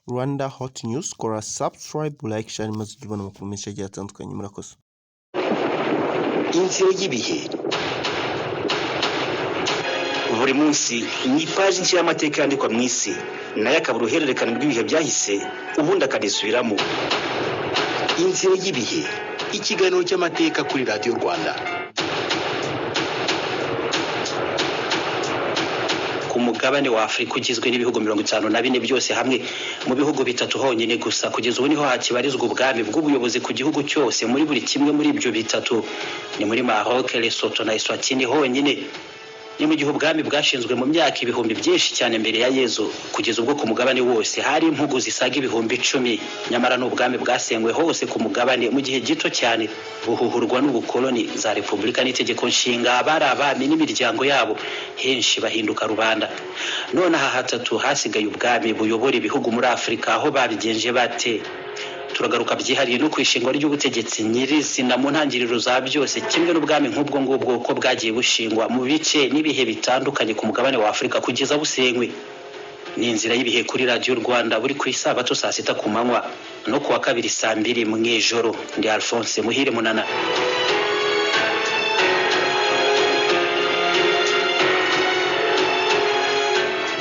Rwanda Hot News, kora subscribe, like, share maze ujye ubona amakuru menshi agiye atandukanye. Murakoze. Inzira y'ibihe buri munsi ni ipaji nshya y'amateka yandikwa mu isi, nayo akaba uruhererekane rw'ibihe byahise, ubundi akanisubiramo. Inzira y'ibihe, ikiganiro cy'amateka kuri Radiyo Rwanda. Ku mugabane wa Afurika ugizwe n'ibihugu 54 byose hamwe, mu bihugu bitatu honyine gusa kugeza ubu niho hakibarizwa ubwami bw'ubuyobozi ku gihugu cyose. Muri buri kimwe muri ibyo bitatu, ni muri Maroc, Lesotho na Eswatini honyine. Ni mu gihe ubwami bwashinzwe mu myaka ibihumbi byinshi cyane mbere ya Yezu, kugeza ubwo ku mugabane wose hari impugu zisaga 10,000. Nyamara ni ubwami bwasengwe hose ku mugabane mu gihe gito cyane, buhuhurwa n'ubukoloni, za repubulika n'itegeko nshinga. Bari abami n'imiryango yabo, henshi bahinduka rubanda. None aha hatatu hasigaye ubwami buyobora ibihugu muri Afurika, aho babigenje bate? Turagaruka byihariye no ku ishingwa ry'ubutegetsi nyirizina mu ntangiriro za byose, kimwe n'ubwami nk'ubwo ngubwo uko bwagiye bushingwa mu bice n'ibihe bitandukanye ku mugabane wa Afurika kugeza busenywe. Ni Inzira y'ibihe kuri Radiyo Rwanda, buri ku isabato saa 6 ku manywa no kuwa kabiri saa 2 mu ijoro. Ndi Alphonse Muhire Munana.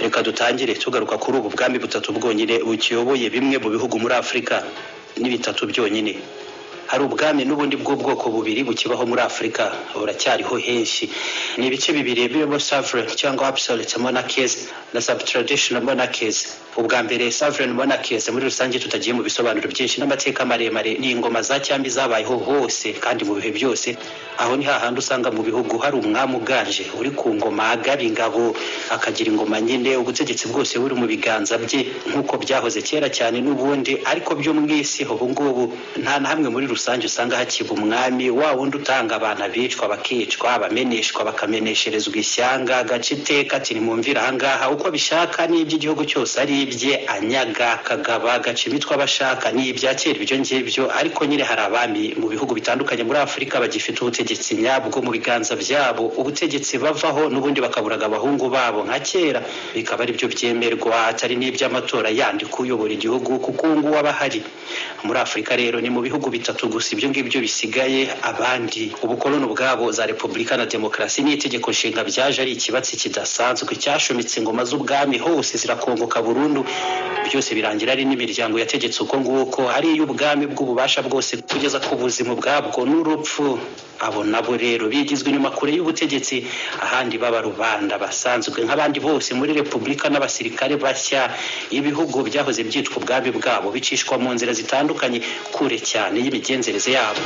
Reka dutangire tugaruka kuri ubu bwami butatu bwonyine bukiyoboye bimwe mu bihugu muri Afurika. Ni bitatu byonyine. Hari ubwami n'ubundi bw'ubwoko bubiri bukibaho muri Afurika, buracyariho henshi. Ni ibice bibiri birimo sovereign cyangwa absolute monarchies na subtraditional monarchies. Ubwa mbere, sovereign monarchies muri rusange, tutagiye mu bisobanuro byinshi n'amateka maremare, ni ingoma za cyami zabayeho hose kandi mu bihe byose. Aho ni hahandi usanga mu bihugu hari umwami uganje uri ku ngoma, agaba ingabo, akagira ingoma nyine, ubutegetsi bwose buri mu biganza bye, nk'uko byahoze kera cyane n'ubundi. Ariko byo mu isi ubu ngubu, nta na hamwe muri rusange usanga hakiba umwami wa wundi utanga abantu, abicwa bakicwa, abameneshwa bakamenesherezwa ishyanga, agaca iteka ati: "Nimwumvire ahangaha", uko bishaka, n'iby'igihugu cyose ari ibye, anyaga, akagaba, agaca imitwe abashaka. Ni ibya kera ibyo ngibyo. Ariko nyine hari abami mu bihugu bitandukanye muri Afurika bagifite ubutegetsi nyabwo mu biganza byabo, ubutegetsi bavaho n'ubundi bakaburaga abahungu babo nka kera, bikaba ari byo byemerwa, atari n'iby'amatora yandi kuyobora igihugu, kuko ubu ngubu aba ahari. Muri Afurika rero ni mu bihugu bitatu gusa ibyo ngibyo bisigaye. Abandi ubukoloni ubwabo, za repubulika na demokarasi n'itegeko nshinga byaje ari ikibatsi kidasanzwe cyashumitse ingoma z'ubwami hose, zirakongoka burundu. Byose birangira ari n'imiryango yategetse uko nguko, ari iy'ubwami bw'ububasha bwose kugeza ku buzima ubwabwo n'urupfu. Abo nabo rero bigizwe inyuma kure y'ubutegetsi, ahandi baba rubanda basanzwe nk'abandi bose muri repubulika n'abasirikare bashya. Ibihugu byahoze byitwa ubwami bwabo bicishwa mu nzira zitandukanye, kure cyane y'imigenzereze yabo.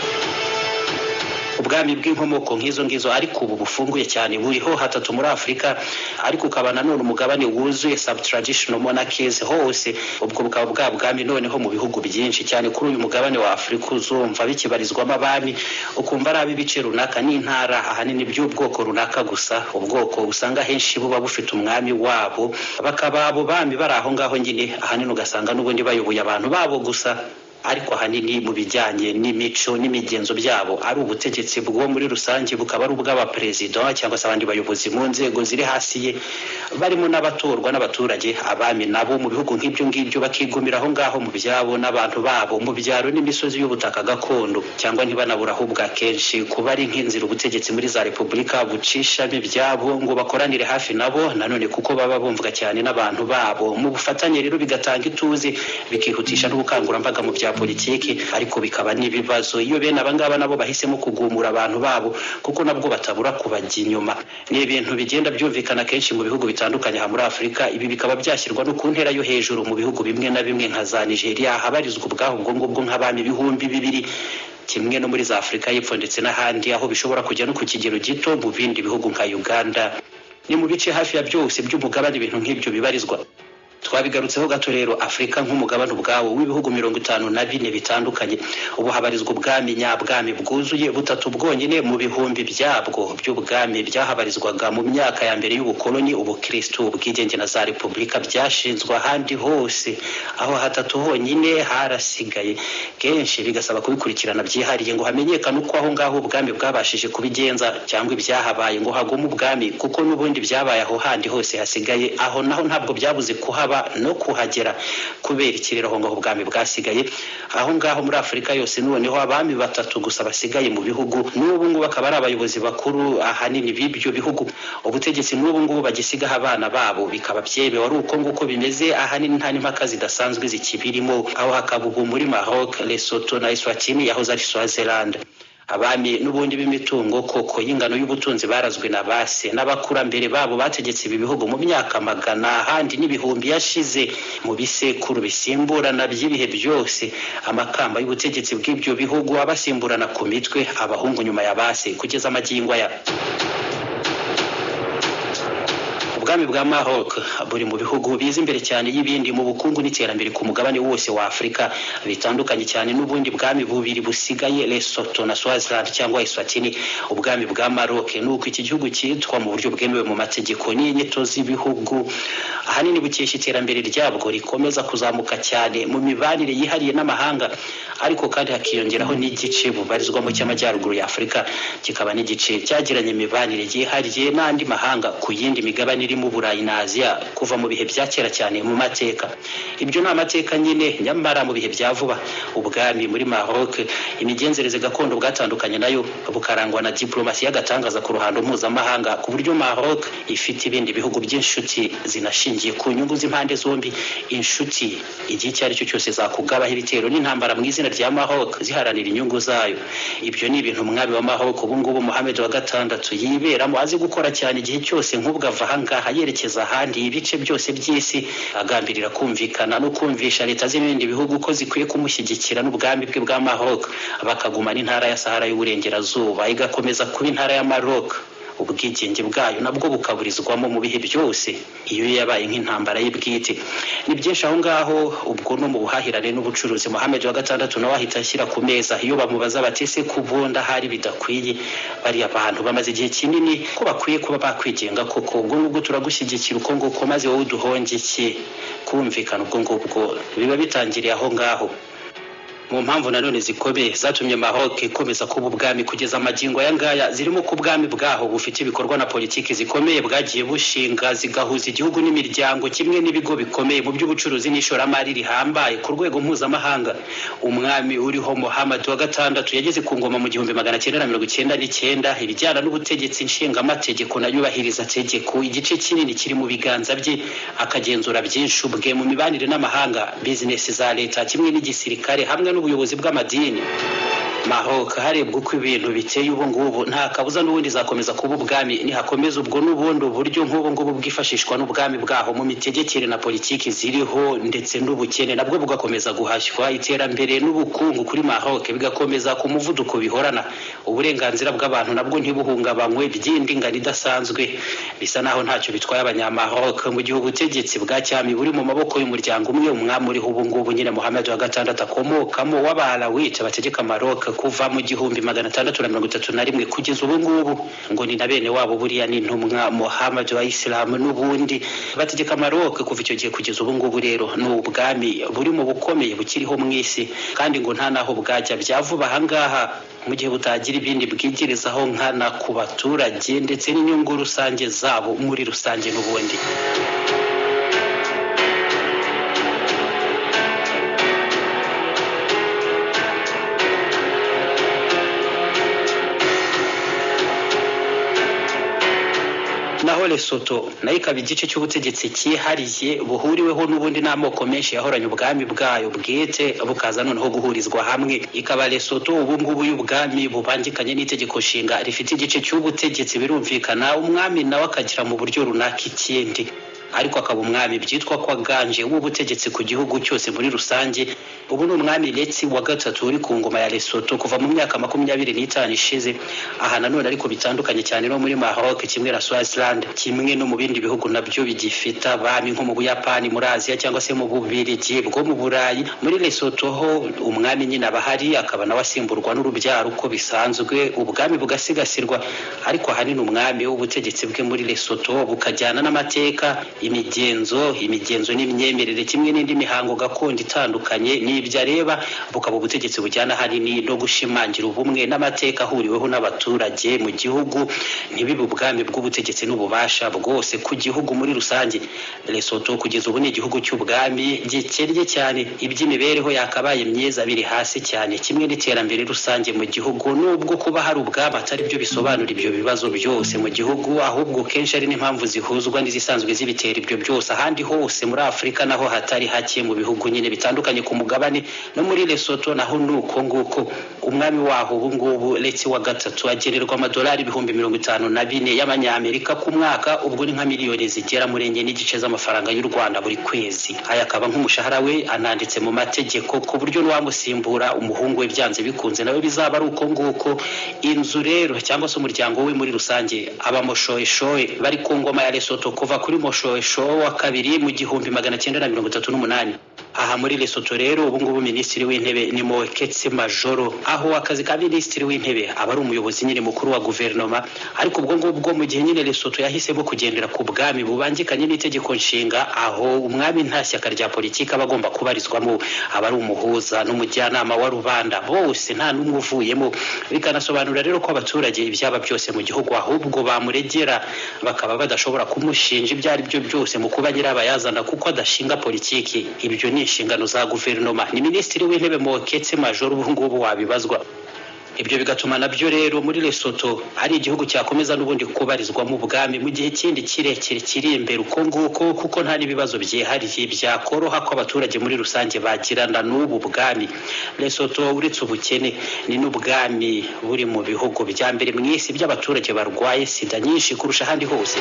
Ubwami bw'inkomoko nk'izo ngizo, ariko ubu bufunguye cyane, buriho hatatu muri Afurika, ariko ukaba nanone umugabane wuzuye subtraditional monarchies hose. Ubwo bukaba bwa bwami noneho mu bihugu byinshi cyane kuri uyu mugabane wa Afurika uzumva bikibarizwamo abami, ukumva ari ab'ibice runaka n'intara, ahanini by'ubwoko runaka gusa, ubwoko usanga henshi buba bufite umwami wabo, bakaba abo bami bari aho ngaho nyine, ahanini ugasanga n'ubundi bayoboye abantu babo gusa, ariko ahanini mu bijyanye n'imico n'imigenzo byabo ari ubutegetsi bwo muri rusange, bukaba ari ubw'abaperezida cyangwa se abandi bayobozi mu nzego ziri hasi ye, barimo n'abatorwa n'abaturage. Abami nabo mu bihugu nk'ibyo ngibyo bakigumira aho ngaho mu byabo n'abantu babo, mu byaro n'imisozi y'ubutaka gakondo, cyangwa ntibanabura ahubwo akenshi kuba ari nk'inzira ubutegetsi muri za repubulika bucishamo ibyabo ngo bakoranire hafi nabo nanone, kuko baba bumvwa cyane n'abantu babo. Mu bufatanye rero bigatanga ituze, bikihutisha n'ubukangurambaga mu bya politiki. Ariko bikaba n'ibibazo iyo bene abangaba nabo bahisemo kugumura abantu babo, kuko nabwo batabura kubajya inyuma. Ni ibintu bigenda byumvikana kenshi mu bihugu bitandukanye aha muri Afurika. Ibi bikaba byashyirwa no ku ntera yo hejuru mu bihugu bimwe na bimwe nka za Nigeria, habarizwa ubwaho ubwo ngubwo nk'abami 2000, kimwe no muri za Afurika y'Epfo ndetse n'ahandi, aho bishobora kujya no ku kigero gito mu bindi bihugu nka Uganda. Ni mu bice hafi ya byose by'umugabane ibintu nk'ibyo bibarizwa. Twabigarutseho gato rero, Afurika nk'umugabane ubwawo w'ibihugu 54 bitandukanye, ubu habarizwa ubwami nyabwami bwuzuye butatu bwonyine mu bihumbi byabwo by'ubwami byahabarizwaga mu myaka ya mbere y'ubukoloni, ubukristu, ubwigenge na za repubulika byashinzwe ahandi hose. Aho hatatu honyine harasigaye. Kenshi bigasaba kubikurikirana byihariye ngo hamenyekane uko aho ngaho ubwami bwabashije kubigenza, cyangwa ibyahabaye ngo hagume ubwami, kuko n'ubundi byabaye aho handi hose hasigaye, aho naho ntabwo byabuze kuhaba. kuhaba no kuhagera. Kubera ikirere aho ngaho ubwami bwasigaye aho ngaho muri Afurika yose, noneho abami batatu gusa basigaye mu bihugu n'ubu ngubu akaba ari abayobozi bakuru ahanini b'ibyo bihugu. Ubutegetsi n'ubu ngubu bagisigaho abana babo, bikaba byemewe ari uko nguko bimeze, ahanini nta n'impaka zidasanzwe zikibirimo. Aho hakaba ubu muri Maroc, Lesotho na Eswatini yahoze ari Swaziland. Abami n'ubundi b'imitungo koko y'ingano y'ubutunzi barazwe na base n'abakurambere babo bategetse ibi bihugu mu myaka magana ahandi n'ibihumbi yashize, mu bisekuru bisimburana by'ibihe byose. Amakamba y'ubutegetsi bw'ibyo bihugu abasimburana ku mitwe, abahungu nyuma ya base, kugeza amagingo aya. Ubwami bwa Maroc buri mu bihugu biza imbere cyane y'ibindi mu bukungu n'iterambere ku mugabane wose wa Afurika, bitandukanye cyane n'ubundi bwami bubiri busigaye, Lesotho na Swaziland cyangwa Eswatini. Ubwami bwa Maroc ni uko iki gihugu cyitwa mu buryo bwemewe mu mategeko n'inyito z'ibihugu, ahanini bukesha iterambere ryabwo rikomeza kuzamuka cyane mu mibanire yihariye n'amahanga, ariko kandi hakiyongeraho n'igice bubarizwamo cy'amajyaruguru ya Afurika, kikaba n'igice cyagiranye imibanire yihariye n'andi mahanga ku yindi migabane iri mu Burayi na Aziya kuva mu bihe bya kera cyane mu mateka. Ibyo ni amateka nyine. Nyamara mu bihe bya vuba ubwami muri Maroc imigenzereze gakondo bwatandukanye nayo, bukarangwa na diplomasi y'agatangaza ku ruhando mpuzamahanga, ku buryo Maroc ifite ibindi bihugu by'inshuti zinashingiye ku nyungu z'impande zombi, inshuti igihe icyo ari cyo cyose zakugabaho ibitero n'intambara mu izina rya Maroc ziharanira inyungu zayo. Ibyo ni ibintu umwami wa Maroc ubu ngubu Mohamed wa gatandatu yiberamo, azi gukora cyane igihe cyose nk'ubwo ava ahangaha yerekeza ahandi ibice byose by'isi, agambirira kumvikana no kumvisha leta z'ibindi bihugu ko zikwiye kumushyigikira n'ubwami bwe bwa Maroc, bakagumana intara ya Sahara y'Uburengerazuba igakomeza kuba intara ya Maroc, ubwigenge bwayo nabwo bukaburizwamo mu bihe byose iyo yabaye nk'intambara ye bwite. Ni byinshi aho ngaho. Ubwo no mu buhahirane n'ubucuruzi Mohamed wa gatandatu nawe ahita ashyira ku meza iyo bamubaza bati ese kubunda hari bidakwiye, bariya bantu bamaze igihe kinini ko bakwiye kuba bakwigenga koko, ubwo ngubwo turagushyigikira uko nguko, maze wowe uduhongeke. Kumvikana ubwo ngubwo biba bitangiriye aho ngaho. Mu mpamvu nanone zikomeye zatumye Maroc ikomeza kuba ubwami kugeza amagingo aya ngaya, zirimo ko ubwami bwaho bufite ibikorwa na politiki zikomeye bwagiye bushinga zigahuza igihugu n'imiryango kimwe n'ibigo bikomeye mu by'ubucuruzi n'ishoramari rihambaye ku rwego mpuzamahanga. Umwami uriho Mohamed wa gatandatu yageze ku ngoma mu 1999. Ibijyana n'ubutegetsi nshingamategeko na yubahiriza tegeko igice kinini kiri mu biganza bye, akagenzura byinshi ubwe mu mibanire n'amahanga, bizinesi za leta kimwe n'igisirikare hamwe n'ubuyobozi bw'amadini. Maroc harebwa uko ibintu biteye ubu ngubu, nta kabuza n'ubundi izakomeza kuba ubwami nihakomeza ubwo n'ubundi uburyo nk'ubu ngubu bwifashishwa n'ubwami bwaho mu mitegekere na politiki ziriho, ndetse n'ubukene nabwo bugakomeza guhashywa, iterambere n'ubukungu kuri Maroc bigakomeza ku muvuduko bihorana, uburenganzira bw'abantu nabwo ntibuhungabanywe by'indingano idasanzwe. Bisa naho ntacyo bitwaye abanyamaroc mu gihe ubutegetsi bwa cyami buri mu maboko y'umuryango umwe, umwami uriho ubu ngubu nyine Mohamed wa gatandatu akomokamo w'Abalawite bategeka Maroc kuva mu 1631 kugeza ubu ngubu, ngo ni na bene wabo buriya ni intumwa Mohamed wa Islam n'ubundi bategeka Maroc kuva icyo gihe kugeza ubu ngubu. Rero ni ubwami buri mu bukomeye bukiriho mu isi, kandi ngo nta naho bwajya bya vuba ahangaha mu gihe butagira ibindi bwigerezaho nkana ku baturage ndetse n'inyungu rusange zabo muri rusange n'ubundi. Naho Lesotho nayo ikaba igice cy'ubutegetsi cyihariye buhuriweho n'ubundi n'amoko menshi yahoranye ubwami bwayo bwite, bukaza noneho guhurizwa hamwe. Ikaba Lesotho ubu ngubu y'ubwami bubangikanye n'itegeko nshinga rifite igice cy'ubutegetsi, birumvikana umwami nawe akagira mu buryo runaka ikindi, ariko akaba umwami byitwa ko aganje w'ubutegetsi ku gihugu cyose muri rusange. Ubu ni umwami Letsi wa gatatu uri ku ngoma ya Lesotho kuva mu myaka 25 ishize. Aha nanone ariko bitandukanye cyane no muri Maroc kimwe na Swaziland, kimwe no mu bindi bihugu nabyo bigifite abami nko mu Buyapani, muri Aziya cyangwa se mu Bubiligi bwo mu Burayi. Muri Lesotho ho umwami nyine aba ahari, akaba nawe asimburwa n'urubyaro uko bisanzwe, ubwami bugasigasirwa, ariko ahanini umwami w'ubutegetsi bwe muri Lesotho bukajyana n'amateka. Imigenzo n'imyemerere kimwe n'indi mihango gakondo itandukanye n'ibyo areba, bukaba ubutegetsi bujyana ahanini no gushimangira ubumwe n'amateka ahuriweho n'abaturage mu gihugu, ntibibe ubwami bw'ubutegetsi n'ububasha bwose ku gihugu muri rusange. Lesotho kugeza ubu ni igihugu cy'ubwami gikennye cyane, iby'imibereho yakabaye myiza biri hasi cyane, kimwe n'iterambere rusange mu gihugu. Nubwo kuba hari ubwami atari byo bisobanura ibyo bibazo byose mu gihugu, ahubwo kenshi ari n'impamvu zihuzwa n'izisanzwe zibitera ibyo byose ahandi hose muri Afurika, naho hatari hake mu bihugu nyine bitandukanye ku mugabane. No muri Lesotho naho ni uko nguko. Umwami waho ubu ngubu Letsi wa gatatu agenerwa amadolari 54,000 y'amanyamerika ku mwaka, ubwo ni nka miliyoni zigera muri 4.5 z'amafaranga y'u Rwanda buri kwezi. Aya akaba nk'umushahara we ananditse mu mategeko, ku buryo n'uwamusimbura umuhungu we byanze bikunze nawe bizaba ari uko nguko. Inzu rero cyangwa se umuryango we muri rusange, aba Moshoeshoe bari ku ngoma ya Lesotho kuva kuri Moshoeshoe wa kabiri mu 1938. Aha muri Lesotho rero ubu ngubu minisitiri w'intebe ni Moeketsi Majoro, aho akazi ka minisitiri w'intebe aba ari umuyobozi nyine mukuru wa guverinoma. Ariko ubwo ngubwo mu gihe nyine Lesotho yahisemo kugendera ku bwami bubangikanye n'itegeko nshinga, aho umwami nta shyaka rya politiki aba agomba kubarizwamo, aba ari umuhuza n'umujyanama wa rubanda bose, nta n'umwe uvuyemo. Bikanasobanura rero ko abaturage ibyaba byose mu gihugu ahubwo bamuregera, bakaba badashobora kumushinja ibyo ari byo byose mu kuba nyirabayazana, kuko adashinga politiki. Ibyo ni inshingano za guverinoma, ni minisitiri w'intebe Moeketsi Majoro ubu ngubu wabibazwa. Ibyo bigatuma nabyo rero muri Lesotho ari igihugu cyakomeza n'ubundi kubarizwamo ubwami mu gihe kindi kirekire kiri imbere uko nguko, kuko nta n'ibibazo byihariye byakoroha ko abaturage muri rusange bagirana n'ubu bwami. Lesotho uretse ubukene ni n'ubwami buri mu bihugu bya mbere mu isi by'abaturage barwaye sida nyinshi kurusha ahandi hose.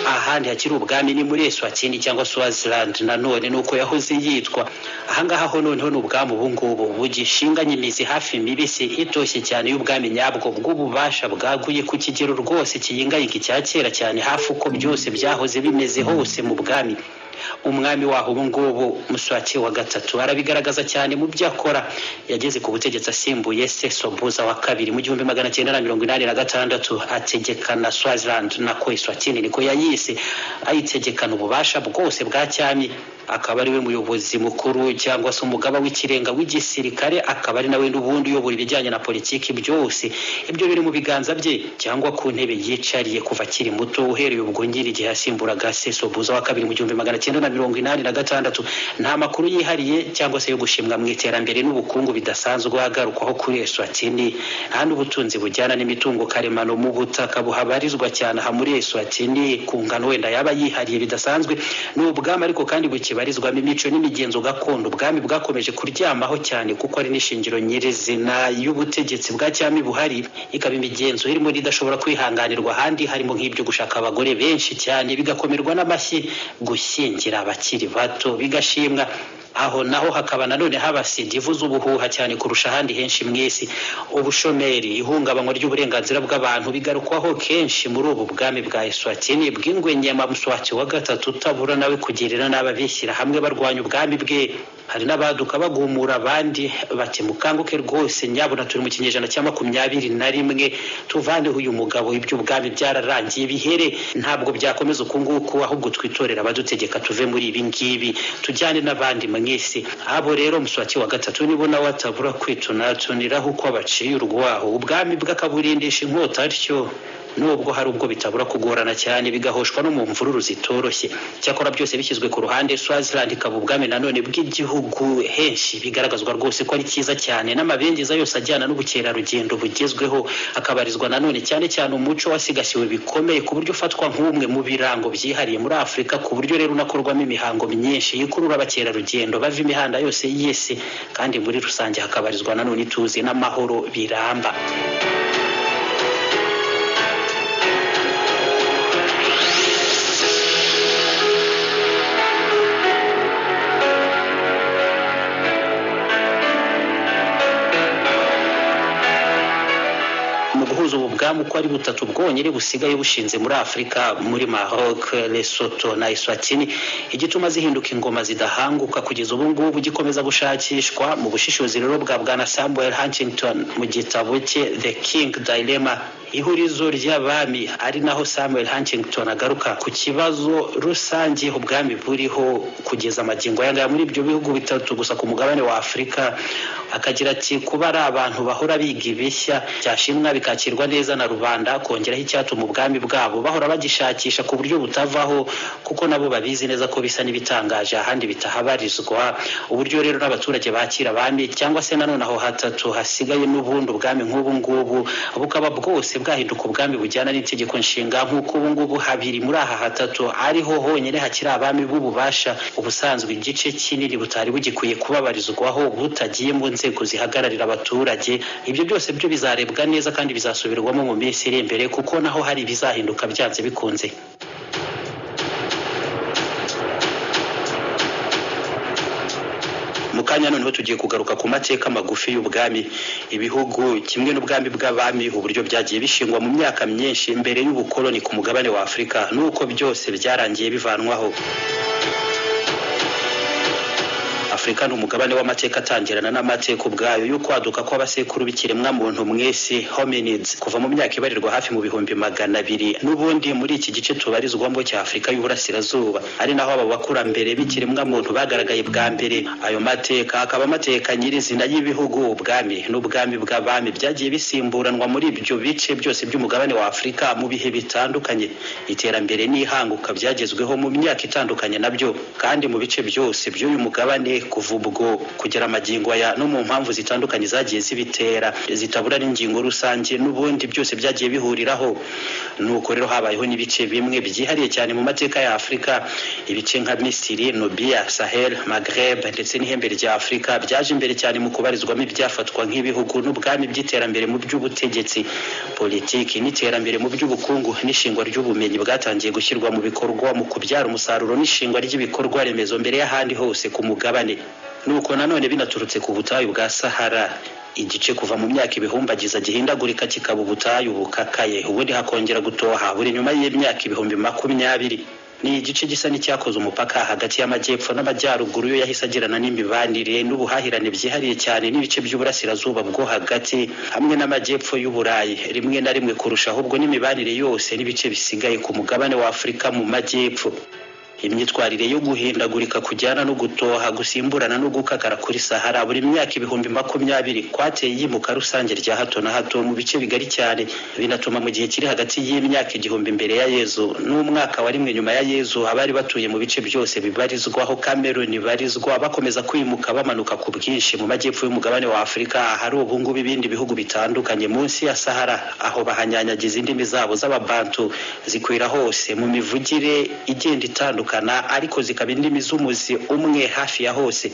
Ahandi hakiri ubwami ni muri Eswatini cyangwa Swaziland nanone nuko yahoze yitwa. Ahangaha ho noneho ni ubwami ubu ngubu bugishinganye imizi hafi mibisi itoshye cyane y'ubwami nyabwo bw'ububasha bwaguye ku kigero rwose kiyingayinga icya kera cyane, hafi uko byose byahoze bimeze hose mu bwami. Umwami waho ubu ngubu Mswati wa gatatu arabigaragaza cyane mu byo akora. Yageze ku butegetsi asimbuye se Sobhuza wa kabiri mu 1986, ategekana Swaziland nako Eswatini niko yayise, ayitegekana ububasha bwose bwa cyami, akaba ari we muyobozi mukuru cyangwa se umugaba w'ikirenga w'igisirikare, akaba ari nawe n'ubundi uyobora ibijyanye na politiki byose. Ibyo biri mu biganza bye cyangwa ku ntebe yicariye kuva akiri muto, uhereye ubwo nyiri igihe yasimburaga se Sobhuza wa kabiri mu 1986. Nta makuru yihariye cyangwa se yo gushimwa mu iterambere n'ubukungu bidasanzwe agarukwaho kuri Eswatini. Nta n'ubutunzi bujyana n'imitungo karemano mu butaka buhabarizwa cyane aha muri Eswatini ku ngano wenda yaba yihariye bidasanzwe. Ni ubwami ariko kandi bukibarizwamo imico n'imigenzo gakondo. Ubwami bwakomeje kuryamaho cyane kuko ari n'ishingiro nyirizina y'ubutegetsi bwa cyami buhari, ikaba imigenzo irimo n'idashobora kwihanganirwa ahandi, harimo nk'ibyo gushaka abagore benshi cyane bigakomerwa n'amashyi, gushyingira abakiri bato bigashimwa. Aho naho hakaba nanone haba sida ivuza ubuhuha cyane kurusha ahandi henshi mu isi. Ubushomeri, ihungabanywa ry'uburenganzira bw'abantu bigarukwaho kenshi muri ubu bwami bwa Eswatini bw'ingwenyama Mswati wa gatatu utabura nawe kugirira n'ababishyira hamwe barwanya ubwami bwe. Hari n'abaduka bagumura abandi bati mukanguke rwose nyabuna, turi mu kinyejana cya 21, tuvaneho uyu mugabo, iby'ubwami byararangiye bihere, ntabwo byakomeza uku nguku, ahubwo twitorera abadutegeka tuve muri ibi ngibi tujyane n'abandi mu isi. Abo rero Mswati wa gatatu nibo nawe atabura kwitunatuniraho uko abaciye urwaho, ubwami bw'akaburindisha inkota atyo, nubwo hari ubwo bitabura kugorana cyane bigahoshwa no mu mvururu zitoroshye. Cyakora byose bishyizwe ku ruhande, Swaziland ikaba ubwami nanone bw'igihugu henshi bigaragazwa rwose ko ari cyiza cyane, n'amabengeza yose ajyana n'ubukerarugendo bugezweho, akabarizwa nanone cyane cyane umuco wasigasiwe bikomeye ku buryo ufatwa nk'umwe mu birango byihariye muri Afurika, ku buryo rero unakorwamo imihango myinshi ikurura abakerarugendo bava imihanda yose y'isi, kandi muri rusange hakabarizwa nanone ituze n'amahoro biramba. Impamvu ubu bwami uko ari butatu bwonyine busigaye bushinze muri Afurika, muri Maroc, Lesotho na Eswatini, igituma zihinduka ingoma zidahanguka kugeza ubu ngubu gikomeza gushakishwa mu bushishozi rero bwa bwana Samuel Huntington mu gitabo cye The King Dilemma, ihurizo ry'abami, ari naho Samuel Huntington agaruka ku kibazo rusange ubwami buriho kugeza amagingo aya ngaya muri ibyo bihugu bitatu gusa ku mugabane wa Afurika. Akagira ati kuba ari abantu bahora biga ibishya byashimwa bikakirwa neza na rubanda, kongeraho icyatuma ubwami bwabo bahora bagishakisha ku buryo butavaho, kuko nabo babizi neza ko bisa n'ibitangaje ahandi bitahabarizwa. Uburyo rero n'abaturage bakira abami, cyangwa se nanone aho hatatu hasigaye n'ubundi ubwami nk'ubu ngubu bukaba bwose bwahinduka ubwami bujyana n'itegeko nshinga, nk'uko ubu ngubu habiri muri aha hatatu ariho honyine hakiri abami b'ububasha ubusanzwe igice kinini butari bugikwiye kubabarizwaho butagiye mu nzego zihagararira abaturage. Ibyo byose byo bizarebwa neza kandi bizasubirwamo mu minsi iri imbere, kuko naho hari ibizahinduka byanze bikunze. Mu kanya noneho tugiye kugaruka ku mateka magufi y'ubwami, ibihugu kimwe n'ubwami bw'abami, uburyo byagiye bishingwa mu myaka myinshi mbere y'ubukoloni ku mugabane wa Afurika, n'uko byose byarangiye bivanwaho. Afurika ni umugabane w'amateka atangirana n'amateka ubwayo y'ukwaduka kw'abasekuru b'ikiremwa muntu mwese hominids kuva mu myaka ibarirwa hafi mu 200,000 n'ubundi muri iki gice tubarizwamo cya Afurika y'Uburasirazuba, ari naho aba bakurambere b'ikiremwa muntu bagaragaye bwa mbere. Ayo mateka akaba amateka nyirizina y'ibihugu, ubwami n'ubwami bw'abami byagiye bisimburanwa muri ibyo bice byose by'umugabane wa Afurika mu bihe bitandukanye. Iterambere n'ihanguka byagezweho mu myaka itandukanye nabyo, kandi mu bice byose by'uyu mugabane kuva ubwo kugera amagingo aya, no mu mpamvu zitandukanye zagiye zibitera zitabura n'ingingo rusange n'ubundi byose byagiye bihuriraho. Nuko rero habayeho n'ibice bimwe byihariye cyane mu mateka ya Afurika, ibice nka Misiri, Nubia, Sahel, Maghreb ndetse n'ihembe rya Afurika byaje imbere cyane mu kubarizwamo ibyafatwa nk'ibihugu n'ubwami by'iterambere mu by'ubutegetsi, politiki n'iterambere mu by'ubukungu, n'ishingwa ry'ubumenyi bwatangiye gushyirwa mu bikorwa mu kubyara umusaruro n'ishingwa ry'ibikorwa remezo mbere y'ahandi hose ku mugabane. Nuko nanone binaturutse ku butayu bwa Sahara, igice kuva mu myaka ibihumbagiza gihindagurika kikaba ubutayu bukakaye, ubundi hakongera gutoha buri nyuma y'imyaka 20,000. Ni igice gisa n'icyakoze umupaka hagati y'amajyepfo n'amajyaruguru, yo yahise agirana n'imibanire n'ubuhahirane byihariye cyane n'ibice by'uburasirazuba bwo hagati hamwe n'amajyepfo y'Uburayi, rimwe na rimwe kurusha ahubwo n'imibanire yose n'ibice bisigaye ku mugabane wa Afurika mu majyepfo. Imyitwarire yo guhindagurika kujyana no gutoha gusimburana no gukakara kuri Sahara buri myaka 20,000 kwateye iyimuka rusange rya hato na hato mu bice bigari cyane, binatuma mu gihe kiri hagati y'imyaka 1000 mbere ya Yezu n'umwaka wa 1 nyuma ya Yezu abari batuye mu bice byose bibarizwaho Cameroon barizwa bakomeza kwimuka bamanuka ku bwinshi mu majyepfo y'umugabane wa Afurika, ahari ubu ngubu ibindi bihugu bitandukanye munsi ya Sahara, aho bahanyanyagiza indimi zabo z'ababantu zikwira hose mu mivugire igenda itandukana, ariko zikaba indimi z'umuzi umwe hafi ya hose.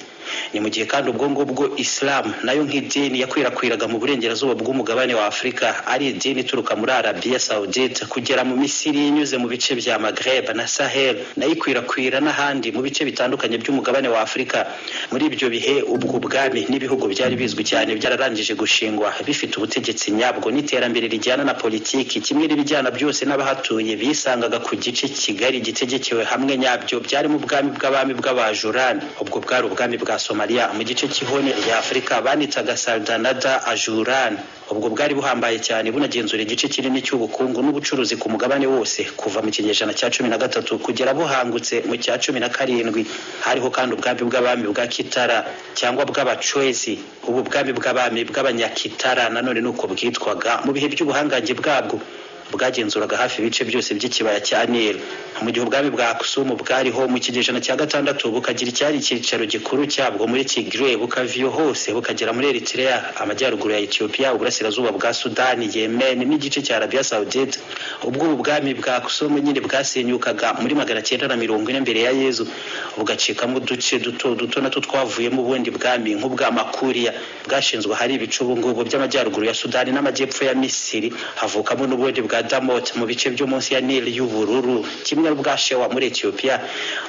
Ni mu gihe kandi ubwo ngubwo Islam nayo nk'idini yakwirakwiraga mu burengerazuba bw'umugabane wa Afurika, ari idini ituruka muri Arabia Saudite kugera mu Misiri inyuze mu bice bya Maghreb na Sahel, nayo ikwirakwira n'ahandi mu bice bitandukanye by'umugabane wa Afurika. Muri ibyo bihe ubwo bwami n'ibihugu byari bizwi cyane byararangije gushingwa bifite ubutegetsi nyabwo n'iterambere rijyana na politiki, kimwe n'ibijyana byose n'abahatuye bisangaga ku gice kigari gitegekewe hamwe nyabyo byari mu bwami bw'abami bw'Abajurani. Ubwo bwari ubwami bwa Somalia mu gice cy'ihone rya Afurika banitaga Saldanada Ajuran. Ubwo bwari buhambaye cyane bunagenzura igice kinini cy'ubukungu n'ubucuruzi ku mugabane wose kuva mu kinyejana cya 13 kugera buhangutse mu cya 17. Hariho kandi ubwami bw'abami bwa Kitara cyangwa bw'Abacwezi, ubu bwami bw'abami bw'Abanyakitara nanone nuko bwitwaga mu bihe by'ubuhangange bwabwo, bwagenzuraga hafi ibice byose by'ikibaya cya Nile. Mu gihe ubwami bwa Aksum bwariho mu kinyejana cya 6 bukagira icyari icyicaro gikuru cyabwo muri Tigray, bukaviyo hose bukagera muri Eritrea, amajyaruguru ya Ethiopia, uburasirazuba bwa Sudani, Yemen n'igice cya Arabia Saudite. Ubwo ubu bwami bwa Aksum nyine bwasenyukaga muri 940 mbere ya Yezu, bugacikamo uduce duto duto natwo twavuyemo ubundi bwami nk'ubwa Makuria bwashinzwe hari ibice ubu ngubu by'amajyaruguru ya Sudani n'amajyepfo ya Misiri, havukamo n'ubundi bwa Damot mu bice byo munsi ya Nile y'ubururu, kimwe n'ubwa Shewa muri Ethiopia.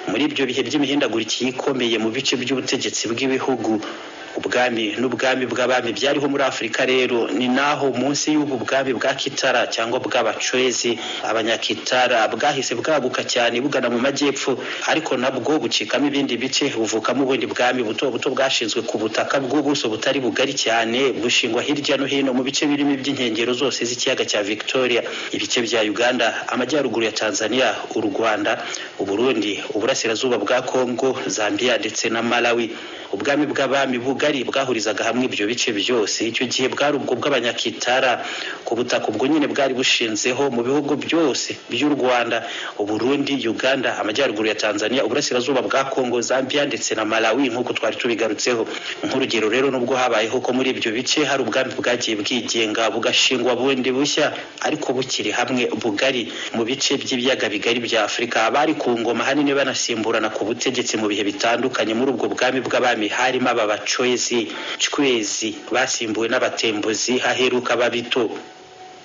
Muri ibyo bihe by'imihindagurikire ikomeye mu bice by'ubutegetsi bw'ibihugu, Ubwami n'ubwami bw'abami byariho muri Afurika rero ni naho munsi y'ubu bwami bwa Kitara cyangwa bw'Abacwezi, Abanyakitara, bwahise bwaguka cyane bugana mu majyepfo, ariko nabwo bucikamo ibindi bice, buvukamo ubundi bwami buto buto bwashinzwe ku butaka bw'ubuso butari bugari cyane, bushingwa hirya no hino mu bice birimo iby'inkengero zose z'ikiyaga cya Victoria, ibice bya Uganda, amajyaruguru ya Tanzania, u Rwanda, Uburundi, uburasirazuba bwa Congo, Zambia ndetse na Malawi. Ubwami bw'abami bugari bwahurizaga hamwe ibyo bice byose icyo gihe bwari ubwo bw'Abanyakitara ku butaka ubwo nyine bwari bushinzeho mu bihugu byose by'u Rwanda, Uburundi, Uganda, amajyaruguru ya Tanzania, uburasirazuba bwa Congo, Zambia ndetse na Malawi, nk'uko twari tubigarutseho. Nk'urugero rero, nubwo habayeho ko muri ibyo bice hari ubwami bwagiye bwigenga bugashingwa bundi bushya ariko bukiri hamwe bugari mu bice by'ibiyaga bigari bya Afurika, abari ku ngoma ahanini banasimburana ku butegetsi mu bihe bitandukanye. Muri ubwo bwami bw'abami harimo aba Bacwezi, Cwezi basimbuwe n'Abatembuzi, haheruka Babito.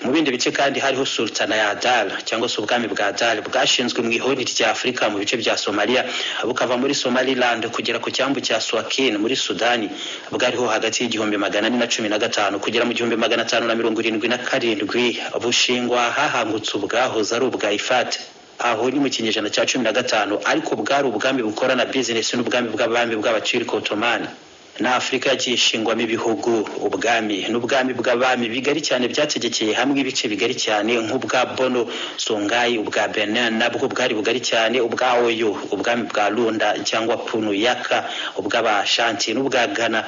Mu bindi bice kandi hariho Sultana ya Adal cyangwa se ubwami bwa Adal bwashinzwe mu ihoni rya Afurika mu bice bya Somalia, bukava muri Somaliland kugera ku cyambu cya Suakin muri Sudani. Bwariho hagati y'1415 kugera mu 1577, bushingwa hahangutse ubwahoze ari ubwa Ifat, aho ni mu kinyejana cya 15, ariko bwari ubwami bukorana business n'ubwami bw'abami bw'Abaturiko Ottoman. Na Afurika yagiye ishingwamo ibihugu, ubwami n'ubwami bw'abami bigari cyane byategekeye hamwe ibice bigari cyane, nk'ubwa Bono Songhai, ubwa Benin nabwo bwari bugari cyane, ubwa Oyo, ubwami bwa Lunda cyangwa Punu Yaka, ubw'Abashanti n'ubwa Ghana,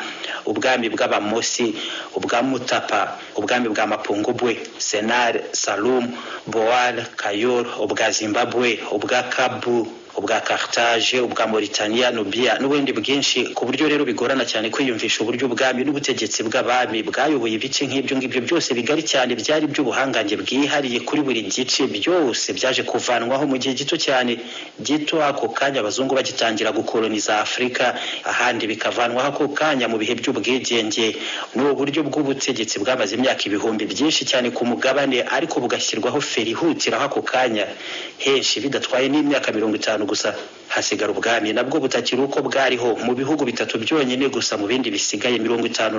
ubwami bw'Abamosi, ubwa Mutapa, ubwami bwa Mapungubwe, Senar, Salum, Boal, Kayor, ubwa Zimbabwe, ubwa Kabu, ubwa Carthage, ubwa Mauritania, Nubia n'ubundi bwinshi, ku buryo rero bigorana cyane kwiyumvisha uburyo ubwami n'ubutegetsi bw'abami bwayoboye ibice nk'ibyo ngibyo byose bigari cyane byari by'ubuhangange bwihariye kuri buri gice, byose byaje kuvanwaho mu gihe gito cyane gito ako kanya abazungu bagitangira gukoloniza Afurika, ahandi bikavanwaho ako kanya mu bihe by'ubwigenge. Ni uburyo bw'ubutegetsi bwamaze imyaka ibihumbi byinshi cyane ku mugabane, ariko bugashyirwaho feri ihutiraho ako kanya, henshi bidatwaye n'imyaka 50 gusa hasigara ubwami nabwo butakiri uko bwariho mu bihugu bitatu byonyine gusa. Mu bindi bisigaye 51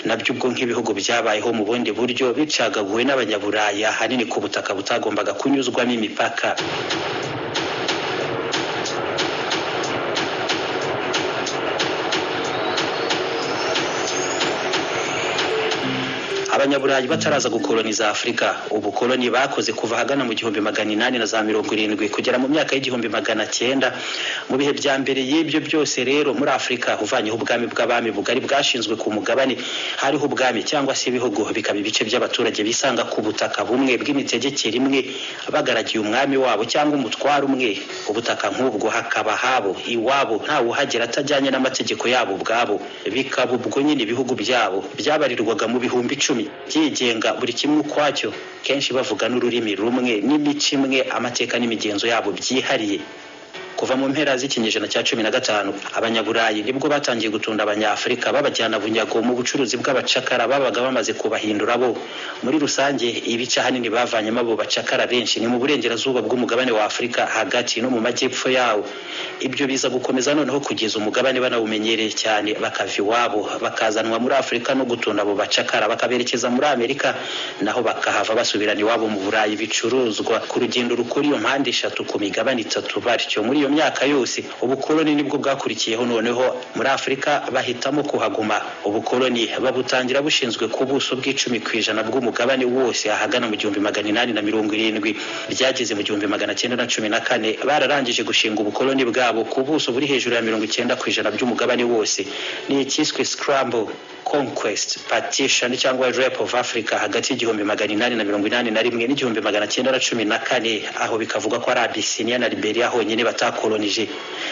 nabyo ubwo nk'ibihugu byabayeho mu bundi buryo bicagaguwe n'Abanyaburaya, ahanini ku butaka butagombaga kunyuzwamo imipaka. Abanyaburayi bataraza gukoloniza Afurika, ubukoloni bakoze kuva ahagana mu 1870 kugera mu myaka y'1900. Mu bihe bya mbere y'ibyo byose rero muri Afurika, uvanyeho ubwami bw'abami bugari bwashinzwe ku mugabane, hariho ubwami cyangwa se ibihugu bikaba ibice by'abaturage bisanga ku butaka bumwe bw'imitegekere imwe, bagaragiye umwami wabo cyangwa umutwaro umwe. Ubutaka nk'ubwo hakaba habo iwabo, ntawe uhagera atajyanye n'amategeko yabo ubwabo, bikaba ubwo nyine ibihugu byabo byabarirwaga mu 10,000 byigenga buri kimwe ukwacyo, kenshi bavuga n'ururimi rumwe n'imico imwe, amateka n'imigenzo yabo byihariye. Kuva mu mpera z'ikinyejana cya 15, Abanyaburayi nibwo batangiye gutunda Abanyafurika babajyana bunyago mu bucuruzi bw'abacakara babaga bamaze kubahindura bo. Muri rusange ibice ahanini bavanyemo abo bacakara benshi ni mu burengerazuba bw'umugabane wa Afurika hagati no mu majyepfo yawo. Ibyo biza gukomeza noneho kugeza umugabane banawumenyereye cyane, bakava iwabo bakazanwa muri Afurika no gutunda abo bacakara bakaberekeza muri Amerika, naho bakahava basubirana iwabo mu Burayi bicuruzwa ku rugendo rukora iyo mpande eshatu ku migabane itatu. Batyo muri iyo myaka yose ubukoloni nibwo bwakurikiyeho. Noneho muri Afurika bahitamo kuhaguma, ubukoloni babutangira bushinzwe ku buso bw'10% bw'umugabane wose ahagana mu 1870. Byageze mu 1914 bararangije gushinga ubukoloni bwabo ku buso buri hejuru ya 90% by'umugabane wose. Ni ikiswe Scramble, Conquest, Partition cyangwa Rape of Africa hagati y'1881 n'1914, aho bikavuga ko ari Abyssinia na Liberia honyine batakolonije.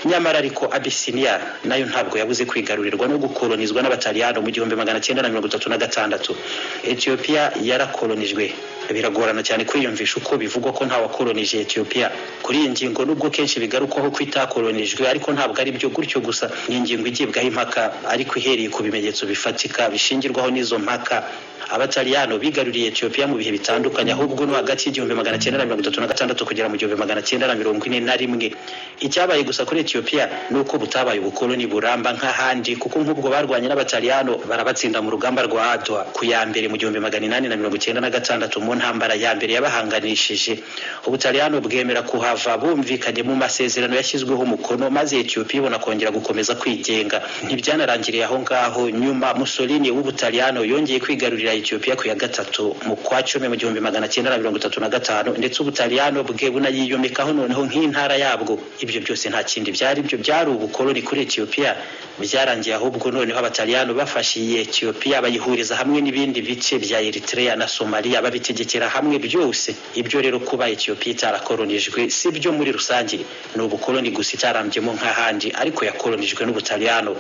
Nyamara ariko Abyssinia nayo ntabwo yabuze kwigarurirwa no gukolonizwa n'Abataliyano mu 1936. Ethiopia yarakolonijwe. Biragorana cyane kwiyumvisha uko bivugwa ko nta wakolonije Ethiopia. Kuri iyi ngingo, nubwo kenshi bigarukwaho ko itakolonijwe, ariko ntabwo ari byo gutyo gusa, ni ingingo igibwaho impaka ariko ihereye ku bimenyetso bifatika. bifatika bishingirwaho n'izo mpaka. Abataliyano bigaruriye Ethiopia mu bihe bitandukanye, ahubwo no hagati y'1936 kugera mu 1941. Icyabaye gusa kuri Ethiopia ni uko butabaye ubukoloni buramba nk'ahandi, kuko nk'ubwo barwanye n'Abataliyano barabatsinda mu rugamba rwa Adwa ku ya mbere mu 1896, mu ntambara ya mbere yabahanganishije. Ubutaliyano bwemera kuhava bumvikanye mu masezerano yashyizweho umukono, maze Ethiopia ibona kongera gukomeza kwigenga. Ntibyanarangiriye aho ngaho, nyuma Mussolini w'Ubutaliyano yongeye kwigarurira Ethiopia ku ya gatatu mu kwa cumi mu 1935, ndetse Ubutaliyano bwe bunayiyomekaho noneho nk'intara yabwo. Ibyo byose nta kindi byari byo, byari ubukoloni kuri Ethiopia. Byarangiye ahubwo noneho Abataliyano bafashe iyi Ethiopia bayihuriza hamwe n'ibindi bice bya Eritrea na Somalia, babitegekera hamwe byose. Ibyo rero kuba Ethiopia itarakolonijwe si byo muri rusange, ni ubukoloni gusa itarambyemo nk'ahandi, ariko yakolonijwe n'Ubutaliyano.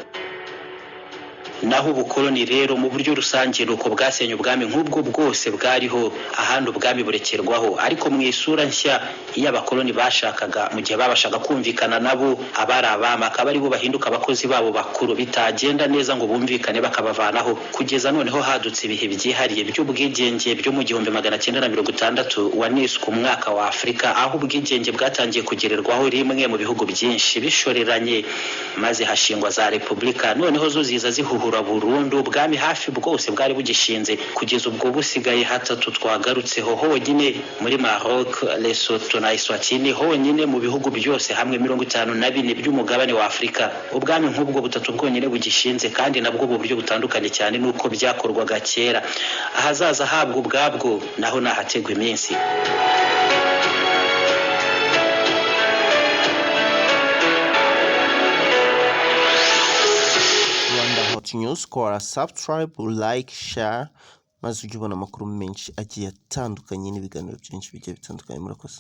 Naho ubukoloni rero mu buryo rusange ni uko bwasenye ubwami nk'ubwo bwose bwariho, ahandi ubwami burekerwaho, ariko mu isura nshya iyo abakoloni bashakaga, mu gihe babashaga kumvikana nabo, abari abami akaba aribo bahinduka abakozi babo bakuru, bitagenda neza ngo bumvikane bakabavanaho, kugeza noneho hadutse ibihe byihariye by'ubwigenge byo mu 1960 waniswe umwaka wa Afurika, aho ubwigenge bwatangiye kugererwaho rimwe mu bihugu byinshi bishoreranye, maze hashingwa za repubulika. Noneho zo ziza zihuhura burundu ubwami hafi bwose bwari bugishinze, kugeza ubwo busigaye hatatu twagarutseho honyine, muri Maroc, Lesotho na Eswatini honyine mu bihugu byose hamwe 54 by'umugabane wa Afurika. Ubwami nk'ubwo butatu bwonyine bugishinze, kandi nabwo mu buryo butandukanye cyane n'uko byakorwaga kera. Ahazaza habwo ubwabwo naho nahategwa iminsi. Rwanda Hot News, kora subscribe, like, share, maze ujye ubona amakuru menshi agiye atandukanye n'ibiganiro byinshi bigiye bitandukanye. Murakoze.